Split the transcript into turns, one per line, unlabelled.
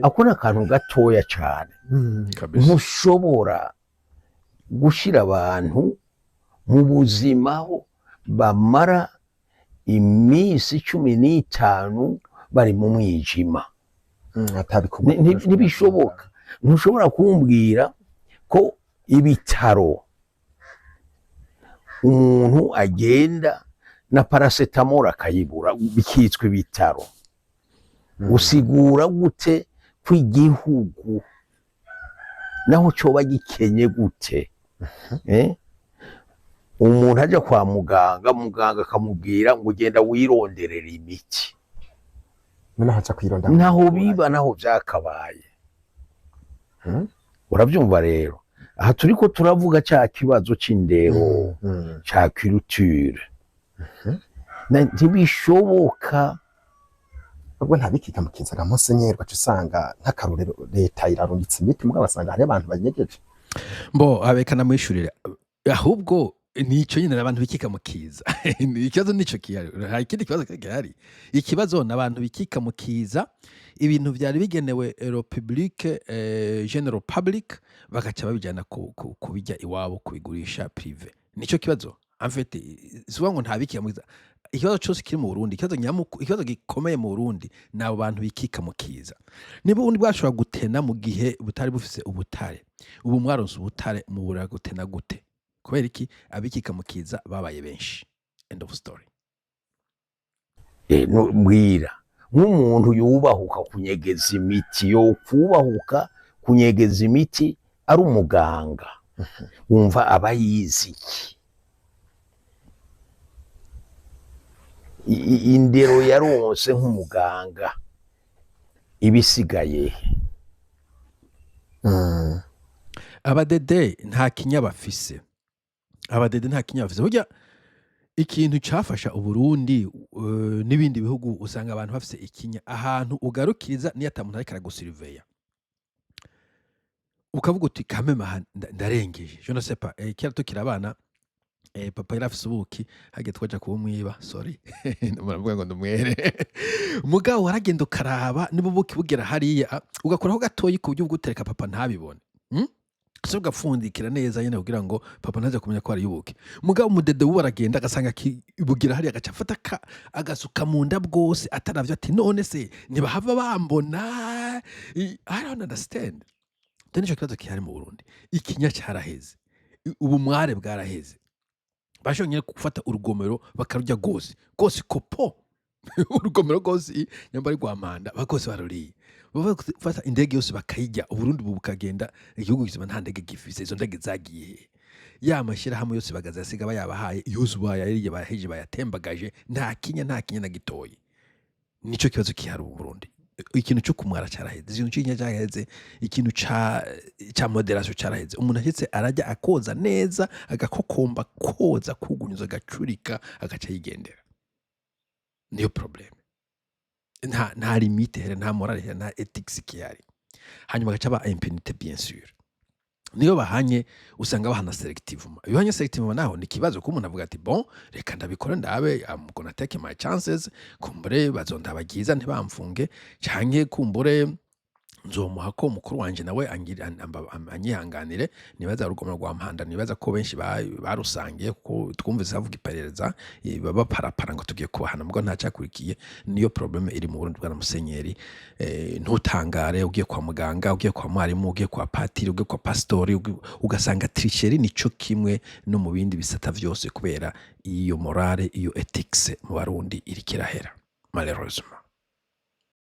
Ako ni akantu gatoya cyane.
Kabisa.
Ntushobora gushyira abantu mu buzima aho bamara iminsi 15 bari mu mwijima.
Atabikorwa.
Ntibishoboka. Ntushobora kumbwira ko ibitaro umuntu agenda na paracétamol akayibura, bikitswe ibitaro. Usigura gute ko igihugu naho coba gikenye gute, eh? Umuntu aja kwa muganga, muganga akamubwira ngo genda wironderera imiti.
Noneho aca kwironda.
Ntaho biba, naho vyakabaye. Uravyumva rero, aha turiko turavuga ca kibazo c'indero, ca culture. Ntibishoboka.
Ubwo ntabikika mukizaga, musenyeri, ugaca usanga nk'akarorero leta irarungitse imiti, mugabo basanga hariyo abantu banyegeje.
Mbo abeka namwishurire. Ahubwo nico nyine, abantu bikika mu kiza. Ikibazo nico kihari, hari ikindi kibazo gihari. Ikibazo ni abantu bikika mu kiza ibintu vyari bigenewe le public, general public, bagaca babijana kubijya iwabo, kubigurisha privé. Nico kibazo en fait. Si ngo ntabikika mu kiza. Ikibazo cyose kiri mu Burundi, ikibazo nyamuku, ikibazo gikomeye mu Burundi ni abo bantu bikika mu kiza. Niba ubundi bwashobora gutena mu gihe butari bufise ubutare, ubu mwaronse ubutare, mubura gutena gute? Kubera iki abikika mu kiza babaye benshi? End of story.
Mbwira nk'umuntu yubahuka kunyegeza imiti, yo kubahuka kunyegeza imiti ari umuganga, wumva aba yize iki? Indero yaronse nk'umuganga ibisigaye he?
Abadede nta kinya bafise, abadede nta kinya bafise. Burya ikintu cafasha Uburundi n'ibindi bihugu, usanga abantu bafise ikinya ahantu ugarukiriza niyo ata muntu ariko aragusuriveya, ukavuga uti kameme aha ndarengeje, je ne sais pas. Kera tukiri abana, papa yari afise ubuki, hagiye twaja kubumwiba. Sorry, muravuga ngo ndumwere. Mugabo waragenda ukaraba niba ubuki bugera hariya, ugakoraho gatoyi ku buryo bwutereka papa ntabibone, Se ugapfundikira neza nyene kugira ngo papa ntaze kumenya ko hari ubuki. Mugabo umudede wubu aragenda agasanga bugira hariya, agaca afata agasuka mu nda bwose ataravyo, ati none se ntibahava bambona? I don't understand. Dore nico kibazo gihari mu Burundi: ikinya caraheze, ubumware bwaraheze. Bashobora nyene gufata urugomero bakarurya rwose rwose, kopo urugomero rwose, nyamba ari rwa manda rwose baruriye. Bava gufata indege yose bakayirya. Uburundi ubu bukagenda igihugu kizima nta ndege gifise. Izo ndege zagiye he? Ya mashyirahamwe yose bagazasiga bayabahaye yose, ubu bayariye, bayaheje, bayatembagaje. Nta kinya, nta kinya na gitoyi. Nico kibazo kihari ubu Burundi. Ikintu cyo kumwara caraheze, ikintu c'ikinya caraheze, ikintu ca modération caraheze. Umuntu ashitse arajya akoza neza, agakokomba koza, kugunyuza, agacurika, agaca yigendera. Niyo problème. Nta limite here, nta morale here, nta ethics kihari. Hanyuma agaca aba impunité, bien sûr. Niyo bahanye, usanga bahana sélectivement. Iyo bahanye sélectivement naho ni ikibazo, kuko umuntu avuga ati bon, reka ndabikore ndabe, I'm gonna take my chances, kumbure bazondaba ryiza ntibamfunge, canke kumbure nzomuha ko mukuru wanje nawe anyihanganire. Nibaza urugomero rwa Mpanda, nibaza ko benshi barusangiye, kuko twumvise bavuga iperereza, baparapara ngo tugiye kubahana, mugabo ntacyakurikiye. Niyo problème iri mu Burundi, bwana musenyeri. Ntutangare ugiye kwa muganga, ugiye kwa mwarimu, ugiye kwa patiri, ugiye kwa pastori, ugasanga tricherie. Nico kimwe no mu bindi bisata vyose, kubera iyo morale, iyo ethics mu Barundi iriko irahera malheureusement.